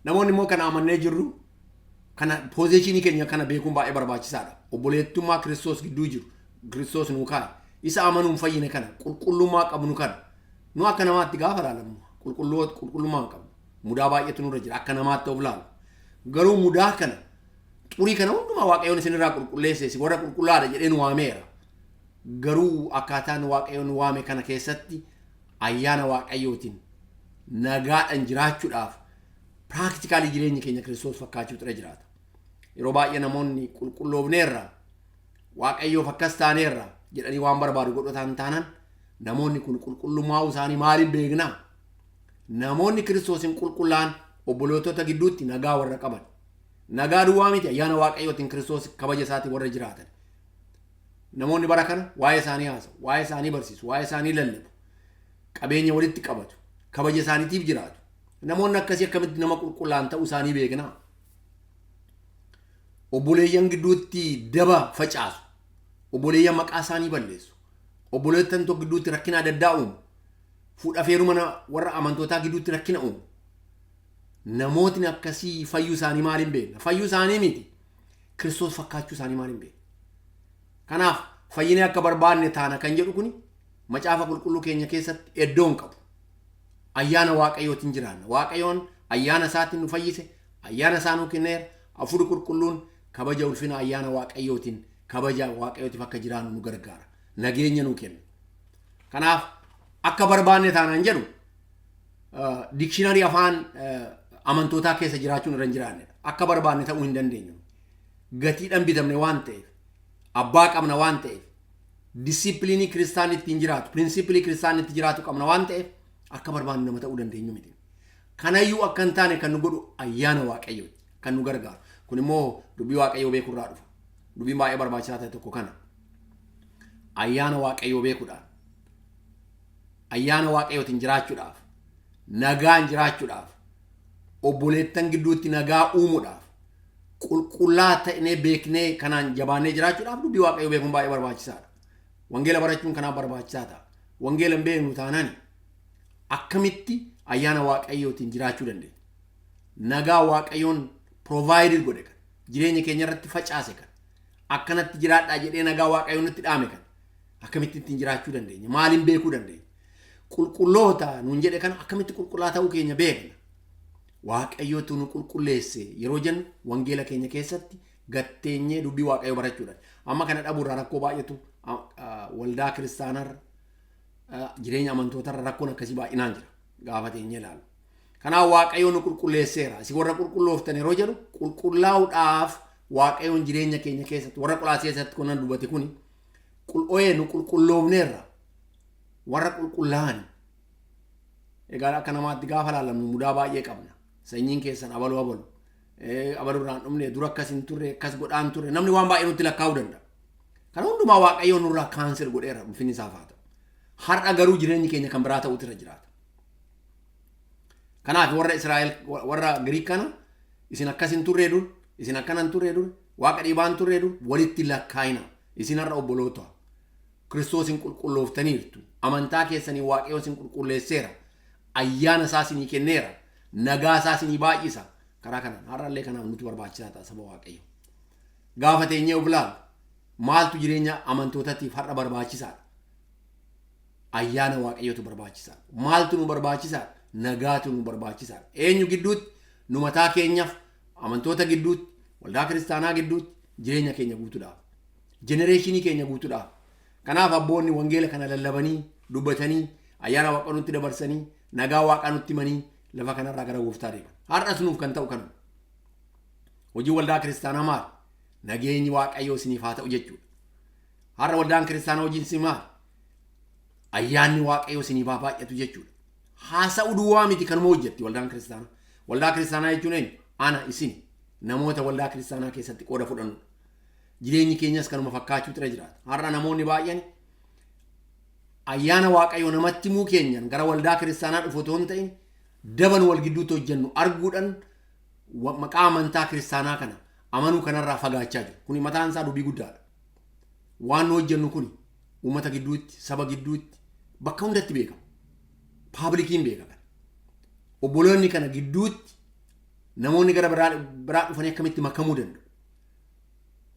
Namoonni immoo kana amannee jirru kana position keenya kana beekuun baay'ee barbaachisaadha. Obboleettummaa Kiristoos gidduu jiru, Kiristoos nuu kaa'e, isa amanuun fayyine kana, qulqullummaa qabnu kana, nu akka namaatti gaafa ilaalamu qulqullummaa hin qabnu. Mudaa baay'eetu nurra jira akka namaatti of laalu. Garuu mudaa kana, xurii kana hundumaa Waaqayyoon isinirraa qulqulleesse, isin warra qulqullaadha jedhee nu waameera. Garuu akkaataan Waaqayyoon nu waame kana keessatti ayyaana Waaqayyootiin nagaadhaan jiraachuudhaaf practically jireenyi keenya Kiristoos fakkaachuutu irra jiraata. Yeroo baay'ee namoonni qulqulloofneerra, Waaqayyoof akkas taaneerra jedhanii waan barbaadu godhataan taanaan, namoonni kun qulqullummaa isaanii maaliin beeknaa? Namoonni Kiristoosiin qulqullaa'an obbolootota gidduutti nagaa warra qaban. Nagaa duwwaa miti, ayyaana Waaqayyootiin Kiristoos kabaja isaatiin warra jiraatan. Namoonni bara kana waa'ee isaanii haasa'u, waa'ee isaanii barsiisu, waa'ee isaanii lallabu, qabeenya walitti qabatu, kabaja isaaniitiif jiraatu. Namoonni akkasii akkamitti nama qulqullaa'an ta'uu isaanii beeknaa? Obboleeyyan gidduutti daba facaasu. Obboleeyyan maqaa isaanii balleessu. Obboleettan tokko gidduutti rakkina adda addaa uumu. Fuudha feeruma warra amantootaa gidduutti rakkina uumu. Namootni akkasii fayyuu isaanii maaliin beekna? Fayyuu isaanii miti. Kiristoos fakkaachuu isaanii maaliin beekna? Kanaaf fayyinee akka barbaanne taana kan jedhu kuni macaafa qulqulluu keenya keessatti iddoo hin qabu. Ayyaana Waaqayyootiin jiraanna. Waaqayyoon ayyaana isaatiin nu fayyise, ayyaana isaa nu kenneera. Hafuurri qulqulluun kabaja ulfina ayyaana Waaqayyootiin kabaja Waaqayyootiif akka jiraannu nu gargaara. Nageenya nu kenna. Kanaaf akka barbaanne taanaan jedhu dictionary afaan amantootaa keessa jiraachuun irra hin jiraannedha. Akka barbaanne ta'uu hin dandeenyu. Gatiidhaan bitamne waan ta'eef, abbaa qabna waan ta'eef, discipline kiristaan ittiin jiraatu, principle kiristaan itti jiraatu qabna waan ta'eef, akka barbaanne nama ta'uu dandeenyu miti. Kanayyuu akka hin taane kan nu godhu ayyaana Waaqayyooti kan nu gargaaru. Kun immoo dubbii Waaqayyoo beekurraa dhufa. Dubbiin baay'ee barbaachisaa ta'e tokko kana. Ayyaana Waaqayyoo beekuudhaan, ayyaana Waaqayyootiin jiraachuudhaaf, nagaan jiraachuudhaaf, obboleettan gidduutti nagaa uumuudhaaf, qulqullaa ta'nee beeknee kanaan jabaannee jiraachuudhaaf dubbii Waaqayyoo beekuun baay'ee barbaachisaadha. Wangeela barachuun kanaaf barbaachisaa ta'a. Wangeela hin beeknu taanaan akkamitti ayyaana Waaqayyootiin jiraachuu dandeenya? Nagaa Waaqayyoon provide godhe kan jireenya keenya irratti facaase kan akkanatti jiraadhaa jedhee nagaa Waaqayyoon nutti dhaame kan akkamitti ittiin jiraachuu dandeenya? Maaliin beekuu dandeenya? Qulqulloota nuun jedhe kana akkamitti qulqullaa ta'uu keenya beekna? Waaqayyootu nu qulqulleesse yeroo jennu wangeela keenya keessatti gatteenyee dubbii Waaqayyoo barachuudhaan. Amma kana dhabuurraa rakkoo baay'eetu waldaa kiristaanarra, jireenya amantootarra rakkoon akkasii baay'inaan jira gaafa teenyee ilaalu. Kanaaf Waaqayyo nu qulqulleesseera. Isin warra qulqullooftan yeroo jedhu, qulqullaa'uudhaaf Waaqayyoon jireenya keenya keessatti warra Qolaasii keessatti kunan dubbate kuni qul'ooyee nu qulqulloofneerra, warra qulqullaa'an. Egaa akka namaatti gaafa laalamnu mudaa baay'ee qabna. Sanyiin keessan abaluu abalu. Abaluu irraan dhumne, dura akkas hin turre, akkas godhaan turre, namni waan baay'ee nutti lakkaa'uu danda'a. Kana hundumaa Waaqayyoon nurraa cancel godheera, ulfinni isaaf haa ta'u. Har'a garuu jireenyi keenya kan biraa ta'utu irra jiraata. Kanaaf warra Israa'el, warra Giriik kana isin akkas hin turree dur, isin akkana hin turree dur, waaqa dhiibaa hin turree dur walitti lakkaa'ina. Isin har'a obboloota. Kiristoosin qulqullooftaniirtu. Amantaa keessanii Waaqayyoon isin qulqulleesseera. Ayyaana isaa isinii kenneera. Nagaa isaa isinii baay'isa. Karaa kanaan har'allee kanaaf nuti barbaachisaa ta'a saba Waaqayyo. Gaafa teenyee of ilaalu maaltu jireenya amantootatiif har'a barbaachisaadha? Ayyaana Waaqayyootu barbaachisaadha. Maaltu nu barbaachisaadha? Nagaatu nu barbaachisaadha. Eenyu gidduutti? Nu mataa keenyaaf, amantoota gidduutti, waldaa kiristaanaa gidduutti, jireenya keenya guutuudhaaf. Generation keenya guutuudhaaf. Kanaaf abboonni wangeela kana lallabanii, dubbatanii, ayyaana Waaqa nutti dabarsanii, nagaa Waaqaa nutti himanii lafa kanarraa gara gooftaa deeman. Har'as nuuf kan ta'u kanuma. Hojii waldaa kiristaanaa maali? Nageenyi Waaqayyoo isiniif haa ta'u jechuudha. Har'a waldaan kiristaanaa hojiin isin maali? Ayyaanni Waaqayyoo isiniif haa baay'atu jechuudha. Haasa'uu duwwaa miti, kanuma hojjetti waldaan kiristaanaa. Waldaa kiristaanaa jechuun eenyu? Ana, isin, namoota waldaa kiristaanaa keessatti qooda fudhannudha. Jireenyi keenyas kanuma fakkaachuutu irra jiraata. Har'a namoonni baay'een ayyaana Waaqayyoo namatti himuu keenyan gara waldaa kiristaanaa dhufu otoo hin ta'in, daban wal gidduutti hojjennu arguudhaan maqaa amantaa kiristaanaa kana amanuu kanarraa fagaachaa jiru. Kuni mataan isaa dubbii guddaadha. Waan nu hojjennu kuni uummata gidduutti, saba gidduutti, bakka hundatti beekama. Publiciin beeka kana. Obboloonni kana gidduutti Namoonni gara biraa dhufanii akkamitti makamuu danda'u?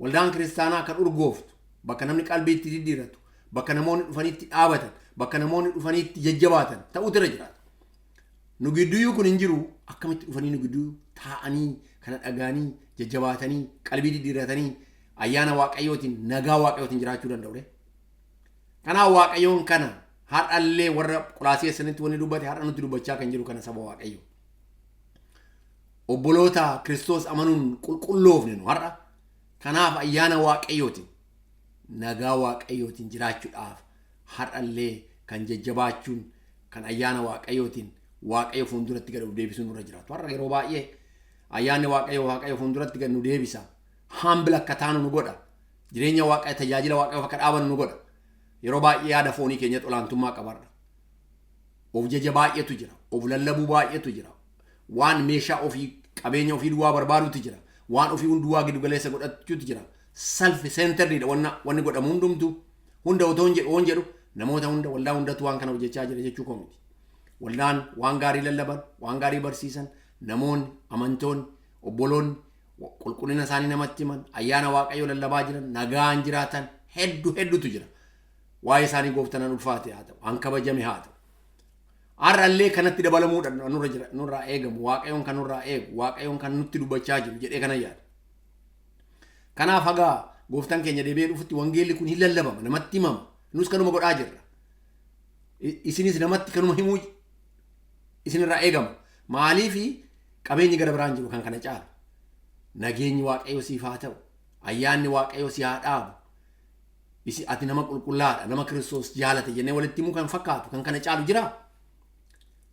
Waldaan kiristaanaa kan urgooftu, bakka namni qalbii itti diddiiratu, bakka namoonni dhufanii itti dhaabatan, bakka namoonni dhufanii itti jajjabaatan ta'utu irra jiraata. Nu gidduuyyuu kun hin jiru, akkamitti dhufanii nu gidduu taa'anii kana dhagaanii jajjabaatanii qalbii diddiiratanii ayyaana Waaqayyootiin, nagaa Waaqayyootiin jiraachuu danda'u? Kanaaf Waaqayyoon kana har'allee warra Qolaasiyessanitti wanni dubbate, har'a nutti dubbachaa kan jiru kana, saba Waaqayyo. Obboloota Kiristoos amanuun qulqulloofne nu har'a. Kanaaf ayyaana Waaqayyootiin, nagaa Waaqayyootiin jiraachuudhaaf har'allee kan jajjabaachuun, kan ayyaana Waaqayyootiin Waaqayyo fuulduratti gad of deebisuun nurra jiraatu. Har'a yeroo baay'ee ayyaanni Waaqayyo Waaqayyo fuulduratti gad nu deebisa. Humble akka taanu nu godha. Jireenya Waaqayyo, tajaajila Waaqayyoof akka dhaabannu nu godha. Yeroo baay'ee yaada foonii keenyatti olaantummaa qabarra. Of jaja baay'eetu jira. Of lallabuu baay'eetu jira. Waan meeshaa ofii, qabeenya ofii duwwaa barbaadutu jira. Waan ofii hunduwaa giddu galeessa godhachuutu jira. Self centered wanni godhamu hundumtu. Hunda otoo hin jedhu, waan jedhu, namoota hunda, waldaa hundatu waan kana hojjechaa jira jechuu koo miti. Waldaan waan gaarii lallaban, waan gaarii barsiisan, namoonni, amantoonni, obboloonni qulqullina isaanii namatti himan, ayyaana Waaqayyoo lallabaa jiran, nagaan jiraatan hedduu hedduutu jira. Waa'ee isaanii Gooftaan ulfaate haa ta'u, an kabajame haa ta'u. Har'allee kanatti dabalamuudha nurra jira, nurraa eegamu, Waaqayyoon kan nurraa eegu, Waaqayyoon kan nutti dubbachaa jiru jedhee kana yaada. Kanaaf hagaa Gooftaan keenya deebi'ee dhufutti wangeelli kun hin lallabama, namatti himama. Nus kanuma godhaa jirra. Isinis namatti kanuma himuu isinirraa eegama. Maaliifi? Qabeenyi gara biraan jiru kan kana caalu. Nageenyi Waaqayyo siif haa ta'u. Ayyaanni Waaqayyo si haa dhaabu. Isi ati nama qulqullaadha, nama Kiristoos jaalate jennee walitti himuu kan fakkaatu kan kana caalu jira.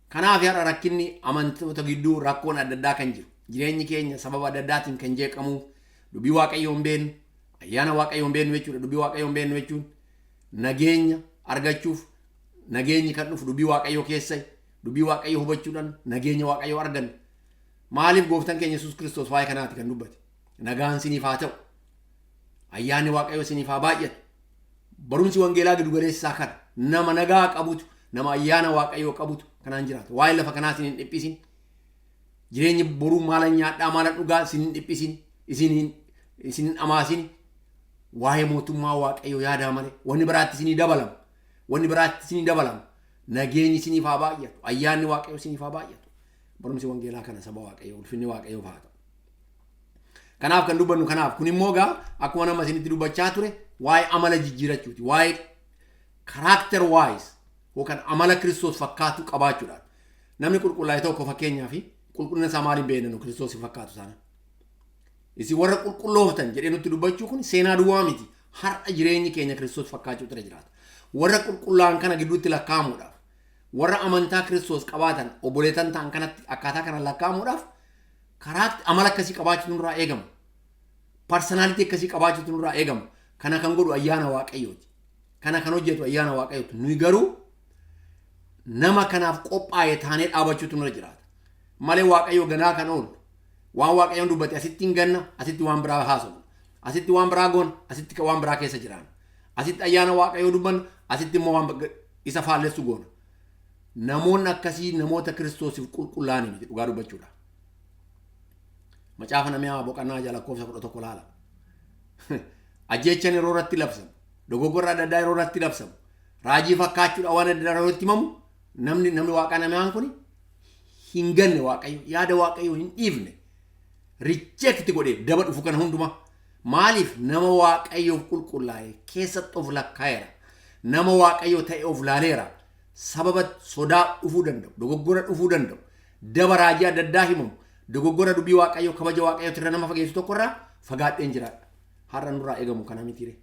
Kanaaf har'a rakkinni amantoota gidduu, rakkoon adda addaa kan jiru. Jireenyi keenya sababa adda addaatiin kan jeeqamuuf dubbii Waaqayyoo hin beeknu, ayyaana Waaqayyoo hin beeknu jechuudha. Dubbii Waaqayyoo hin beeknu jechuun nageenya argachuuf, nageenyi kan dhufu dubbii Waaqayyoo keessa, dubbii Waaqayyoo hubachuudhaan nageenya Waaqayyoo arganna. Maaliif? Gooftaan keenya Yesuus Kiristoos waa'ee kanaati kan dubbate. Nagaan siniif haa ta'u. Ayyaanni Waaqayyoo siniif haa baay'atu. Barumsi wangeelaa giddu galeessaa kana. Nama nagaa qabutu, nama ayyaana Waaqayyoo qabutu kanaan jiraata. Waa'ee lafa kanaa isin hin dhiphisin. Jireenyi boruu maalan nyaadhaa, maalan dhugaa isin hin dhiphisin. Isin hin dhamaasin. Waa'ee mootummaa Waaqayyoo yaadaa malee wanni biraatti isinii dabalama. Wanni biraatti isinii dabalama. Nageenyi isiniif haa baay'atu. Ayyaanni Waaqayyoo isiniif haa baay'atu. Barumsi wangeelaa kana, saba Waaqayyoo, ulfinni Waaqayyoof haa ta'u. Kanaaf kan dubbannu kanaaf. Kun immoo egaa akkuma nama isinitti dubbachaa ture waa'ee amala jijjiirachuuti. Waa'ee character wise yookaan amala Kiristoos fakkaatu qabaachuudhaan. Namni qulqullaa'e tokko, fakkeenyaa fi qulqullina isaa maaliin beekna nu Kiristoos fakkaatu sana? Isin warra qulqullooftan jedhee nutti dubbachuu kun seenaa duwwaa miti. Har'a jireenyi keenya Kiristoos fakkaachuu irra jiraata. Warra qulqullaa'an kana gidduutti lakkaa'amuudhaaf, warra amantaa Kiristoos qabaatan obboleetan ta'an kanatti akkaataa kana lakkaa'amuudhaaf karaa amala akkasii qabaachuutu nurraa eegama. Personality akkasii qabaachuutu nurraa eegama. Kana kan godhu ayyaana Waaqayyooti. Kana kan hojjetu ayyaana Waaqayyooti. Nuyi garuu nama kanaaf qophaa'e taanee dhaabachuutu nurra jiraata. Malee Waaqayyo ganaa kan oolu. Waan Waaqayyoon dubbate asitti hin ganna, asitti waan biraa haasofna. Asitti waan biraa goona, asitti waan biraa keessa jiraanna. Asitti ayyaana Waaqayyoo dubbanna, asitti immoo waan isa faallessu goona. Namoonni akkasii namoota Kiristoosiif qulqullaa'anii miti, dhugaa dubbachuudha. Macaafa Namiyaa boqonnaa 6 lakkoofsa 11 laala. Ajjeechan yeroo irratti labsamu, dogoggorra adda addaa yeroo irratti labsamu, raajii fakkaachuudha waan adda addaa yeroo itti himamu, namni Waaqaa Namiyaan kun hin ganne Waaqayyo, yaada Waaqayyo hin dhiifne, reject godhee daba dhufu kana hundumaa. Maaliif? Nama Waaqayyoof qulqullaa'e keessatti of lakkaa'eera. Nama Waaqayyo ta'e of laaleera. Sababa sodaa dhufuu danda'u, dogoggora dhufuu danda'u, daba raajii adda addaa himamu, dogoggora dubbii Waaqayyoo, kabaja Waaqayyoo irra nama fageessu tokkorraa fagaadheen jiraadha. Har'a nurraa eegamu kana mitiire.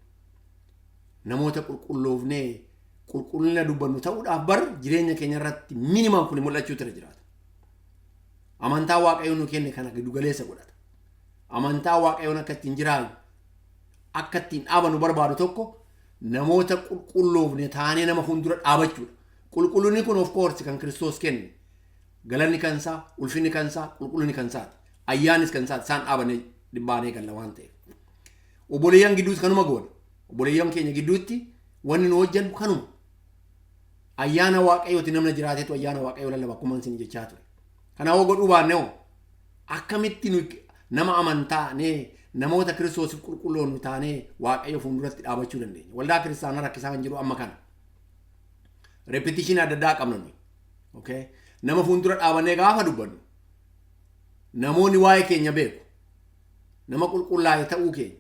Namoota qulqulloofnee qulqullina dubbannu ta'uudhaaf bar jireenya keenya irratti minimum kun mul'achuutu irra jiraata. Amantaa Waaqayyoon nu kenne kana giddu galeessa godhata. Amantaa Waaqayyoon akka ittiin jiraannu, akka ittiin dhaabannu barbaadu tokko namoota qulqulloofne taanee nama fuuldura dhaabachuudha. Qulqullinni kun of course kan Kiristoos kenne. Galanni kan isaa, ulfinni kan isaa, qulqullinni kan isaati. Ayyaannis kan isaati. Isaan dhaabanee dhibbaanee galla waan ta'eef. Obboleeyyan gidduus kanuma goona. Obboleeyyan keenya gidduutti wanni nu hojjennu kanuma. Ayyaana Waaqayyooti namna jiraatetu ayyaana Waaqayyoo lallaba, akkuma isin jechaa ture. Kanaafuu godhuu baanne hoo, Akkamitti nu nama amantaa nee namoota Kiristoosiif qulqulloon nu taanee Waaqayyo fuulduratti dhaabachuu dandeenya? Waldaa kiristaanaa rakkisaa kan jiru amma kana. Reputation adda addaa qabna nuyi. Okay? Nama fuuldura dhaabannee gaafa dubbannu namoonni waa'ee keenya beeku. Nama qulqullaa'e ta'uu keenya.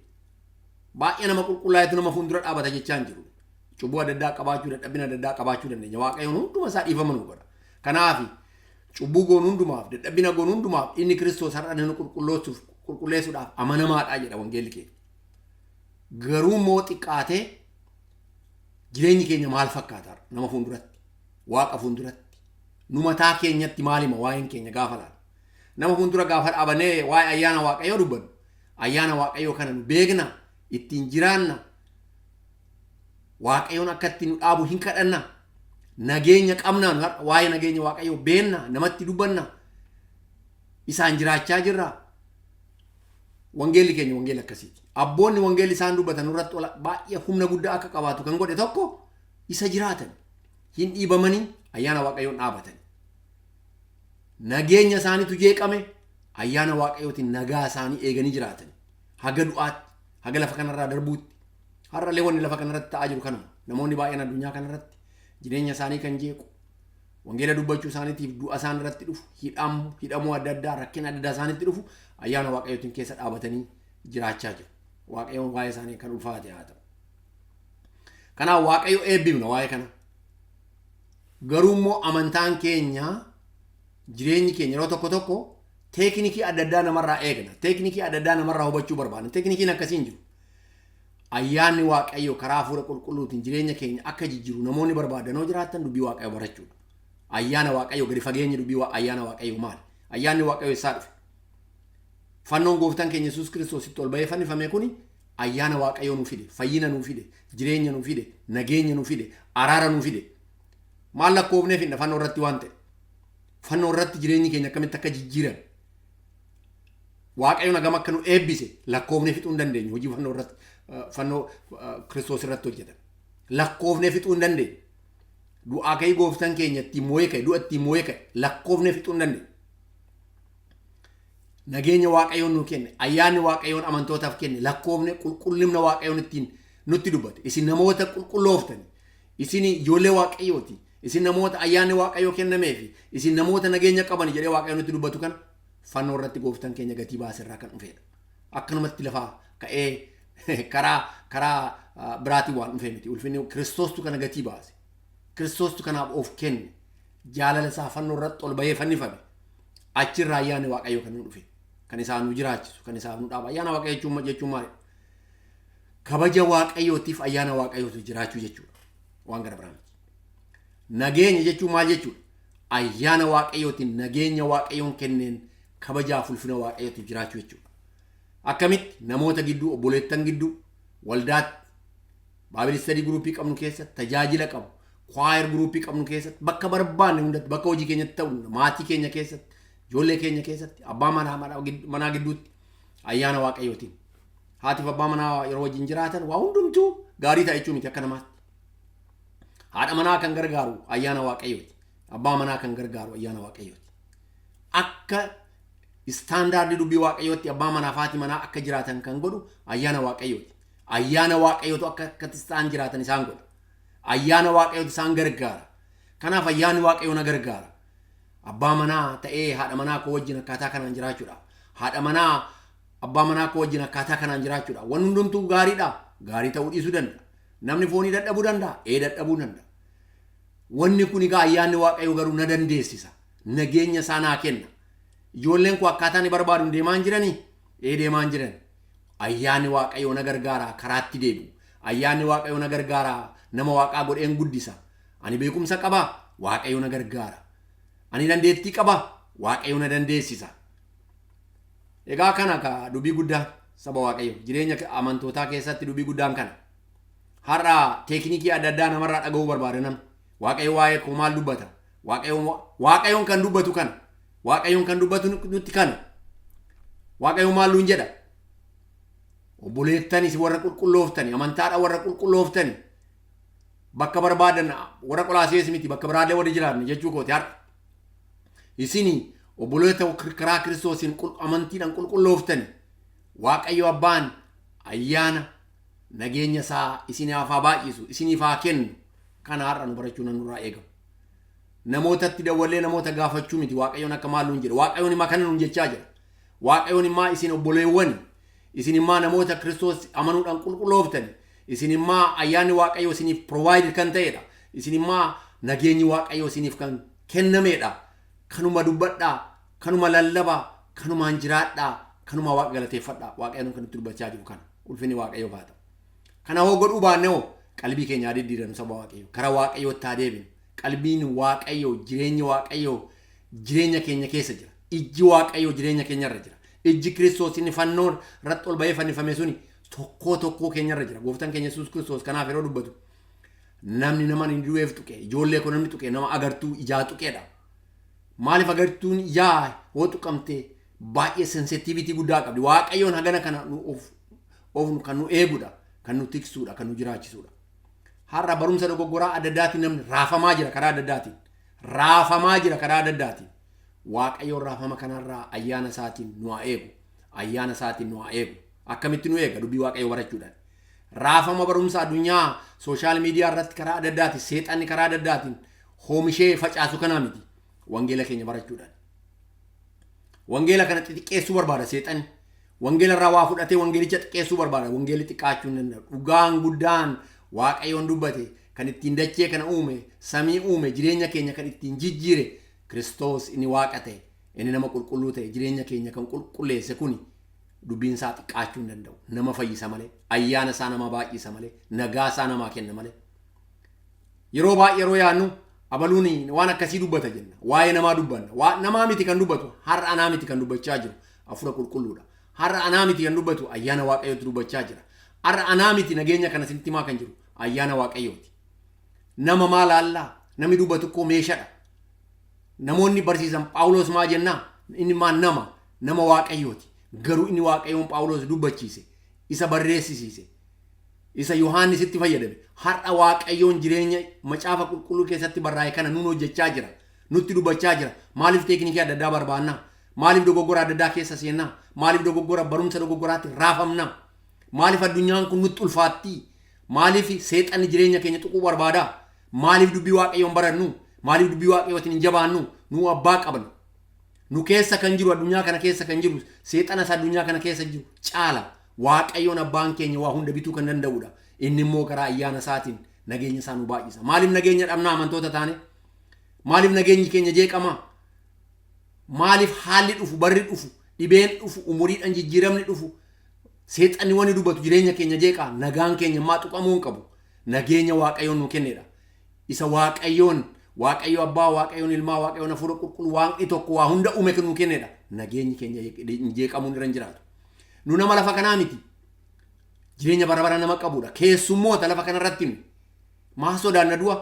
Baay'ee nama qulqullaa'etu nama fuuldura dhaabata jechaa hin jiru. Cubbuu adda addaa qabaachuu, dadhabina adda addaa qabaachuu dandeenya. Waaqayyoon hunduma isaa dhiifama nu godha. Kanaaf cubbuu goonu hundumaaf, dadhabina goonu hundumaaf inni Kiristoos har'a nu qulqulleessuudhaaf amanamaadha jedha wangeelli keenya. Garuu immoo xiqqaatee jireenyi keenya maal fakkaata nama fuulduratti, Waaqa fuulduratti, nu mataa keenyatti maal hima waa'een keenya gaafa laalu? Nama fuuldura gaafa dhaabanee waa'ee ayyaana Waaqayyoo dubbannu, ayyaana Waaqayyoo kana nu beekna, ittiin jiraanna, Waaqayyoon akka itti nu dhaabu hin kadhanna, nageenya qabnaa, nu har'a waa'ee nageenya Waaqayyoo beenna, namatti dubbanna, isaan jiraachaa jirra. Wangeelli keenya wangeela akkasiiti. Abboonni wangeelli isaan dubbatan irratti baay'ee humna guddaa akka qabaatu kan godhe tokko isa jiraatan. Hin dhiibamanii ayyaana Waaqayyoon dhaabatan. Nageenya isaaniitu jeeqame, ayyaana Waaqayyootiin nagaa isaanii eeganii jiraatan. Haga du'aatti, haga lafa kanarraa darbuutti. Har'allee wanni lafa kanarratti ta'aa jiru kanuma. Namoonni baay'een addunyaa kanarratti jireenya isaanii kan jeequ, wangeela dubbachuu isaaniitiif du'a isaan irratti dhufu, hidhamuu adda addaa, rakkina adda addaa isaanitti dhufu ayyaana Waaqayyootiin keessa dhaabatanii jiraachaa jiru. Waaqayyoon waa'ee isaanii kan ulfaate haa ta'u. Kanaaf Waaqayyo eebbifna waa'ee kana. Garuu immoo amantaan keenya, jireenyi keenya yeroo tokko tokko teeknikii adda addaa namarraa eegna. Teeknikii adda addaa namarraa hubachuu barbaadna. Teeknikiin akkasii hin jiru. Ayyaanni Waaqayyo karaa hafuura qulqulluutiin jireenya keenya akka jijjiiru namoonni barbaadan yoo jiraatan dubbii Waaqayyo barachuudha. Ayyaana Waaqayyo gadi fageenyi dubbii ayyaana Waaqayyo maali? Ayyaanni Waaqayyo eessaa dhufe? Fannoon gooftaan keenya Yesuus Kiristoositti ol ba'ee fannifame kuni ayyaana Waaqayyoo nuu fide, fayyina nuu fide, jireenya nuu fide, nageenya nuu fide, araara nuu fide. Maal lakkoofnee fidna fannoo irratti waan ta'e? Fannoo irratti jireenyi keenya akkamitti akka jijjiirame? Waaqayyoon hagam akka nu eebbise lakkoofnee fixuu hin dandeenyu hojii fannoo irratti, fannoo Kiristoos irratti hojjetame. Lakkoofnee fixuu hin dandeenyu. Du'aa ka'ii gooftaan keenya ittiin moo'ee ka'e, du'a ittiin moo'ee ka'e lakkoofnee fixuu hin dandeenyu. Nageenya Waaqayyoon nuu kenne, ayyaanni Waaqayyoon amantootaaf kenne lakkoofne, qulqullina Waaqayyoon ittiin nutti dubbate. Isin namoota qulqullooftani. Isin ijoollee Waaqayyooti. Isin namoota ayyaanni Waaqayyoo kennameefi. Isin namoota nageenya qabani jedhee Waaqayyoon nutti dubbatu kana fannoo irratti gooftaan keenya gatii baase irraa kan dhufedha. Akkanumatti lafaa ka'ee karaa biraatiin waan dhufee miti. Ulfinni Kiristoostu kana gatii baase. Kiristoostu kanaaf of kenne. Jaalala isaa fannoo irratti ol bahee fannifame. Achirraa ayyaanni Waaqayyoo kan nu dhufe. Kan isaan nu jiraachisu, kan isaan nu dhaaba. Ayyaana Waaqayyoo jechuun maalidha? Kabaja Waaqayyootiif ayyaana Waaqayyootu jiraachuu jechuudha. Waan gara biraa miti. Nageenya jechuun maal jechuudha? Ayyaana Waaqayyootiin nageenya Waaqayyoon kenneen kabajaaf ulfina Waaqayyootiif jiraachuu jechuudha. Akkamitti namoota gidduu, obboleettan gidduu, waldaatti, Bible study group qabnu keessatti, tajaajila qabu, choir group qabnu keessatti, bakka barbaanne hundatti, bakka hojii keenyatti ta'u, maatii keenya keessatti, ijoollee keenya keessatti, abbaa manaa gidduutti ayyaana Waaqayyootiin. Haatiif abbaa manaa yeroo wajjin jiraatan waa hundumtuu gaarii ta'a jechuu miti akka namaatti. Haadha manaa kan gargaaru ayyaana Waaqayyooti. Abbaa manaa kan gargaaru ayyaana Waaqayyooti. Akka standard dubbii Waaqayyootti abbaa manaa fi haati manaa akka jiraatan kan godhu ayyaana Waaqayyooti. Ayyaana Waaqayyootu akka akkatti isaan jiraatan isaan godha. Ayyaana Waaqayyootu isaan gargaara. Kanaaf ayyaanni Waaqayyoo na gargaara. Abbaa manaa ta'ee haadha manaa koo wajjin akkaataa kanaan jiraachuudha. Haadha manaa abbaa manaa koo wajjin akkaataa kanaan jiraachuudha. Wanni hundumtuu gaariidha. Gaarii ta'uu dhiisuu danda'a. Namni foonii dadhabuu danda'a. Ee, dadhabuu danda'a. Wanni kun egaa ayyaanni Waaqayyoo garuu na dandeessisa. Nageenya isaa naa kenna. Ijoolleen koo akkaataa inni barbaadu deemaa hin jiranii? Ee, deemaa hin jiran. Ayyaanni Waaqayyoo na gargaara karaatti deebi'u. Ayyaanni Waaqayyoo na gargaara, nama Waaqaa godheen guddisa. Ani beekumsa qabaa? Waaqayyo na gargaara. Ani dandeettii qabaa? Waaqayyo na dandeessisa. Egaa kana ka dubbii guddaan saba Waaqayyo jireenya amantootaa keessatti dubbii guddaan kana. Har'a teeknikii adda addaa namarraa dhaga'uu barbaada namni. Waaqayyo waa'ee koo maal dubbata? Waaqayyoon kan dubbatu kana. Waaqayyoon kan dubbatu nutti kana. Waaqayyo maal nuun jedha? Obboleettanis warra qulqullooftani, amantaadha warra qulqullooftani. Bakka barbaadan warra Qolaasees miti, bakka biraallee warri jiraanne jechuu kooti har'a. Isini Obboloota karaa Kiristoosiin amantiidhaan qulqullooftani. Waaqayyo abbaan ayyaana nageenya isaa isiniif haa baay'isu, isiniif haa kennu. Kana har'a nu barachuun nurraa eegamu. Namootatti dawwallee namoota gaafachuu miti. Waaqayyoon akka maal nuun jedha. Waaqayyoon immaa kana nuun jechaa jira. Waaqayyoon immaa isin obboleewwani. Isin immaa namoota Kiristoos amanuudhaan qulqullooftani. Isin immaa ayyaanni Waaqayyoo isiniif provide kan ta'edha. Isin immaa nageenyi Waaqayyoo isiniif kan kennamedha. Kanuma dubbadhaa, kanuma lallabaa, kanumaan jiraadhaa, kanuma Waaqa galateeffadhaa. Waaqayyoon kan nutti dubbachaa jiru kana. Ulfinni Waaqayyoof haa ta'u. Kana hoo godhuu baanne hoo qalbii keenya haa diddiirannu saba Waaqayyoo. Kara Waaqayyootti haa deebinu. Qalbiin Waaqayyoo, jireenyi Waaqayyoo jireenya keenya keessa jira. Ijji Waaqayyoo jireenya keenya irra jira. Ijji Kiristoos inni fannoo irratti ol ba'ee fannifame suni tokkoo tokkoo keenya irra jira. Gooftaan keenya Yesuus Kiristoos kanaaf yeroo dubbatu namni nama inni du'eef tuqe, ijoollee koo namni tuqe nama agartuu ijaa tuqeedha. Maaliif agartuun ijaa hoo tuqamte baay'ee sensitivity guddaa qabdi. Waaqayyoon hagana kana nu of kan nu eegudha, kan nu tiksuudha, kan nu jiraachisuudha. Har'a barumsa dogoggoraa adda addaatiin namni raafamaa jira karaa adda addaatiin. Raafamaa jira karaa adda addaatiin. Waaqayyoon raafama kanarraa ayyaana isaatiin nu haa eegu. Ayyaana isaatiin nu haa eegu. Akkamitti nu eega? Dubbii Waaqayyoo barachuudhaan. Raafama barumsa addunyaa social media irratti karaa adda addaatiin seexanni karaa adda addaatiin hoomishee facaasu kanaa miti. Wangeela keenya barachuudhaan. Wangeela kana xixiqqeessuu barbaada seexanni. Wangeela irraa waa fudhatee wangeelicha xiqqeessuu barbaada. Wangeelli xiqqaachuu hin danda'u. Dhugaan guddaan Waaqayyoon dubbate kan ittiin dachee kana uume, samii uume, jireenya keenya kan ittiin jijjiire Kiristoos inni Waaqa ta'e, inni nama qulqulluu ta'e, jireenya keenya kan qulqulleesse kuni dubbiin isaa xiqqaachuu hin danda'u. Nama fayyisa malee, ayyaana isaa nama baay'isa malee, nagaa isaa namaa kenna malee. Yeroo baay'ee yeroo yaadnu abaluun waan akkasii dubbata jenna. Waa'ee namaa dubbanna. Waa namaa miti kan dubbatu, har'a anaa miti kan dubbachaa jiru. Hafuura qulqulluudha. Har'a anaa miti kan dubbatu, ayyaana Waaqayyootu dubbachaa jira. Har'a anaa miti nageenya kana isinitti himaa kan jiru, ayyaana Waaqayyooti. Nama maa laallaa? Namni dubbatu koo meeshadha. Namoonni barsiisan Phaawulos maa jennaa? Inni maa nama Waaqayyooti. Garuu inni Waaqayyoon Phaawulos dubbachiise, isa barreessisiise, isa Yohaannisitti fayyadame. Har'a Waaqayyoon jireenya macaafa qulqulluu keessatti barraa'e kana nuun hojjechaa jira. Nutti dubbachaa jira. Maaliif teeknikii adda addaa barbaannaa? Maaliif dogoggora adda addaa keessa seennaa? Maaliif dogoggora barumsa dogoggoraatti raafamnaa? Maaliif addunyaan kun nutti ulfaattii? Maaliif seexanni jireenya keenya tuquu barbaadaa? Maaliif dubbii Waaqayyoon barannu? Maaliif dubbii Waaqayyootiin hin jabaannu? Nu abbaa qabna. Nu keessa kan jiru, addunyaa kana keessa kan jiru, seexana isa addunyaa kana keessa jiru caala. Waaqayyoon abbaan keenya waa hunda bituu kan danda'udha. Inni immoo karaa ayyaana isaatiin nageenya isaa nu baay'isa. Maaliif nageenya dhabnaa amantoota taane? Maaliif nageenyi keenya jeeqamaa? Maaliif haalli dhufu, barri dhufu, dhibeen dhufu, umuriidhaan jijjiiramni dhufu, seexanni wanni dubbatu jireenya keenya jeeqaa? Nagaan keenya maa tuqamuu hin qabu. Nageenya Waaqayyoon nu kennedha. Isa Waaqayyoon, Waaqayyo abbaa, Waaqayyoon ilmaa, Waaqayyoon hafuura qulqulluu, Waaqni tokko waa hunda uume kan nu kennedha. Nageenyi keenya jeeqamuun irra hin jiraatu. Nu nama lafa kanaa miti. Jireenya bara bara nama qabudha. Keessummoota lafa kanarratti nu. Maa sodaanna du'a?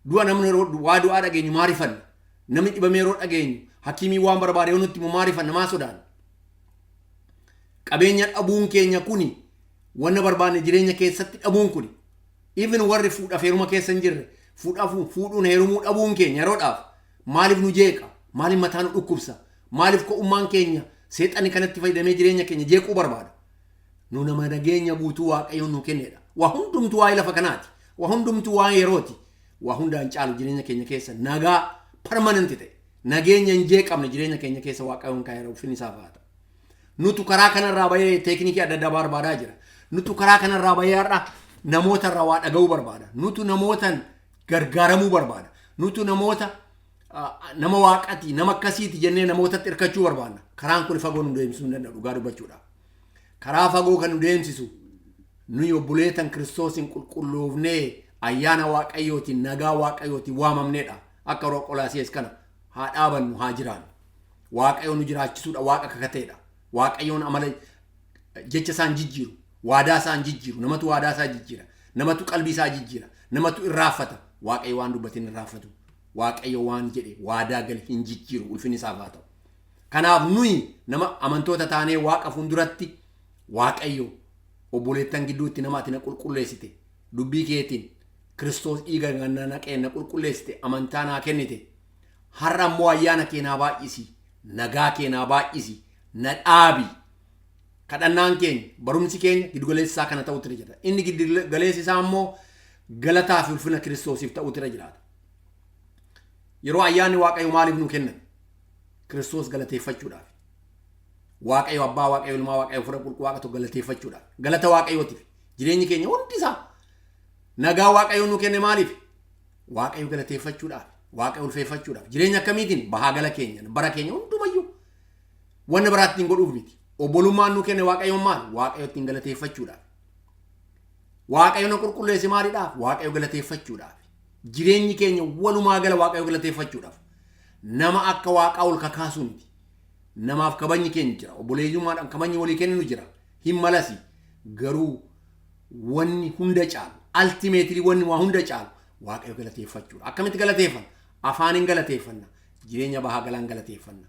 Du'a namni yeroo waa du'aa dhageenyu maa rifanna? Namni dhibamee yeroo dhageenyu hakiimii waan barbaade yoo nutti himu maa rifanna, maa sodaanna? Qabeenya dhabuun keenya kuni, wanna barbaanne jireenya keessatti dhabuun kuni, even warri fuudhaaf heeruma keessa hin jirre fuudhaaf fuudhuun heerumuu dhabuun keenya yeroodhaaf maaliif nu jeeqa? Maaliif mataa nu dhukkubsa? Maaliif ko'ummaan keenya seexanni kanatti fayyadamee jireenya keenya jeequu barbaada? Nu nama nageenya guutuu Waaqayyoon nu kennedha. Waa hundumtuu waa'ee lafa kanaati. Waa hundumtuu waa'ee yerooti. Waa hundaan caalu jireenya keenya keessa nagaa permanent ta'e. Nageenya hin jeeqamne jireenya keenya keessa Waaqayyoon kaa'eera, ulfinni isaaf haa ta'u. Nutu karaa kanarraa bahee teeknikii adda addaa barbaadaa jira. Nutu karaa kanarraa bahee har'a namoota irraa waa dhaga'uu barbaada. Nutu namootan gargaaramuu barbaada. Nutu namoota nama waaqati, nama akkasiiti jennee namootatti hirkachuu barbaadna. Karaan kun fagoo nu deemsisuu hin danda'u dhugaa dubbachuudhaaf. Karaa fagoo kan nu deemsisu nuyi obboleetan Kiristoosiin qulqulloofnee ayyaana Waaqayyootiin nagaa Waaqayyootiin waamamneedha. Akka yeroo Qolaasiyees kana haa dhaabannu, haa jiraannu. Waaqayyoon nu jiraachisuudha, Waaqa kakateedha. Waaqayyoon amala jecha isaan jijjiiru, waadaa isaan jijjiiru, namatu waadaa isaa jijjiira, namatu qalbii isaa jijjiira, namatu irraanfata. Waaqayyo waan dubbateen irraanfatu. Waaqayyo waan jedhe waadaa gale hin jijjiiru, ulfinni isaaf haa ta'u. Kanaaf nuyi nama amantoota taanee Waaqa fuulduratti, Waaqayyo, obboleettan gidduutti nama ati na qulqulleessite, dubbii keetiin Kiristoos dhiiga na naqee na qulqulleessite, amantaa naa kennite, har'a immoo ayyaana kee naa baay'isi. Nagaa kee naa baay'isi, na dhaabi. Kadhannaan keenya, barumsi keenya giddugaleessi isaa kana ta'utu irra jiraata. Inni giddugaleessi isaa immoo galataa fi ulfina Kiristoosiif ta'utu irra jiraata. Yeroo ayyaanni Waaqayyo maaliif nuu kenname? Kiristoos galateeffachuudhaaf. Waaqayyo Abbaa, Waaqayyo Ilmaa, Waaqayyo Hafuura Qulqulluu, Waaqa tokko galateeffachuudhaaf. Galata Waaqayyootiif. Jireenyi keenya hundi isaa nagaa Waaqayyo nuu kenne maaliif? Waaqayyo galateeffachuudhaaf. Waaqayyo ulfeeffachuudhaaf. Jireenya akkamiitiin? Bahaa gala keenya, bara keenya hundumayyuu. Wanna biraatti ittiin godhuuf miti. Obbolummaan nuu kenne Waaqayyoon maal? Waaqayyo ittiin galateeffachuudhaaf. Waaqayyo na qulqulleesse maaliidhaaf? Waaqayyo galateeffachuudhaaf. Jireenyi keenya walumaa gala Waaqayyo galateeffachuudhaaf. Nama akka Waaqaa ol kakaasuu miti. Namaaf kabajni keenya jira. Obboleeyyummaadhaan kabajni walii kenninu jira. Hin malasi. Garuu wanni hunda caalu, ultimately wanni waa hunda caalu Waaqayyo galateeffachuudha. Akkamitti galateeffanna? Afaaniin galateeffanna. Jireenya bahaa galaan galateeffanna.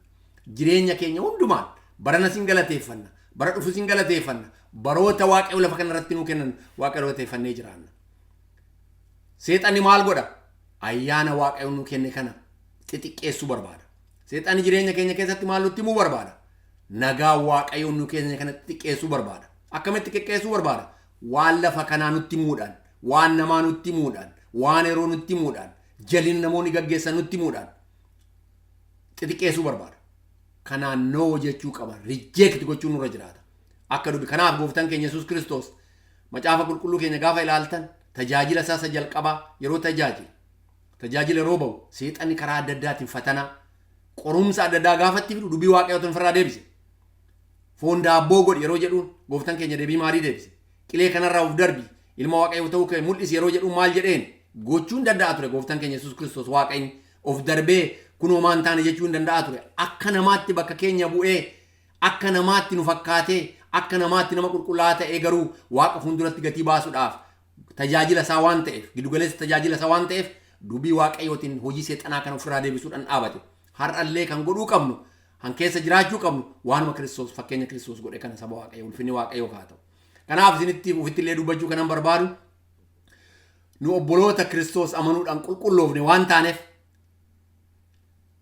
Jireenya keenya hundumaan baranas hin galateeffanna. Bara dhufus hin galateeffanna. Baroota Waaqayyo lafa kanarratti nuu kennan Waaqayyo galateeffannee jiraanna. Seexanni maal godha? Ayyaana Waaqayyo nuu kenne kana xixiqqeessuu barbaada. Seexanni jireenya keenya keessatti maal nutti himuu barbaada? Nagaa Waaqayyo nuu kenne kana xixiqqeessuu barbaada. Akkamitti xixiqqeessuu barbaada? Waan lafa kanaa nutti himuudhaan, waan namaa nutti himuudhaan, waan yeroo nutti himuudhaan, jalina namoonni gaggeessan nutti himuudhaan xixiqqeessuu barbaada. Kanaan no jechuu qaba. Reject gochuun nurra jiraata. Akka dubbi kanaaf gooftaan keenya Yesuus Kiristoos macaafa qulqulluu keenya gaafa ilaaltan tajaajila isaa isa jalqabaa yeroo tajaajilu tajaajila yeroo ba'u seexanni karaa adda addaatiin fatanaa qorumsa adda addaa gaafa itti fidu dubbii waaqayyootiin ofirraa deebise. Foon daabboo godhi yeroo jedhuun gooftaan keenya deebii maalii deebise? Qilee kanarraa of darbi ilma waaqayyoo ta'uu kee mul'isi yeroo jedhuun maal jedheen gochuun danda'a ture gooftaan keenya Yesuus Kiristoos waaqayni of darbee kunoo maan taane jechuu hin danda'a ture. Akka namaatti bakka keenya bu'ee akka namaatti nu fakkaatee akka namaatti nama qulqullaa'aa ta'ee garuu waaqa fuulduratti gatii baasuudhaaf tajaajila isaa waan ta'eef giddugaleessa tajaajila isaa waan ta'eef dubbii waaqayyootiin hojii seexanaa kana ofirraa deebisuudhaan dhaabate. Har'allee kan godhuu qabnu han keessa jiraachuu qabnu waanuma Kiristoos fakkeenya Kiristoos godhe kana saba waaqayyo ulfinni waaqayyoof haa ta'u. Kanaaf isinitti ofitti illee dubbachuu kanan barbaadu nu obboloota Kiristoos amanuudhaan qulqulloofne waan taaneef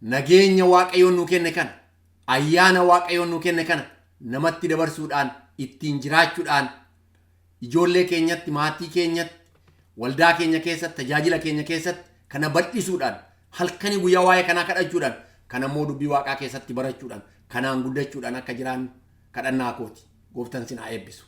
nageenya waaqayyoon nu kenne kana ayyaana waaqayyoon nu kenne kana namatti dabarsuudhaan ittiin jiraachuudhaan ijoollee keenyatti maatii keenyatti waldaa keenya keessatti tajaajila keenya keessatti kana bal'isuudhaan halkanii guyyaa waa'ee kanaa kadhachuudhaan kana immoo dubbii waaqaa keessatti barachuudhaan kanaan guddachuudhaan akka jiraannu kadhannaa kooti. Gooftaan sin haa eebbisu.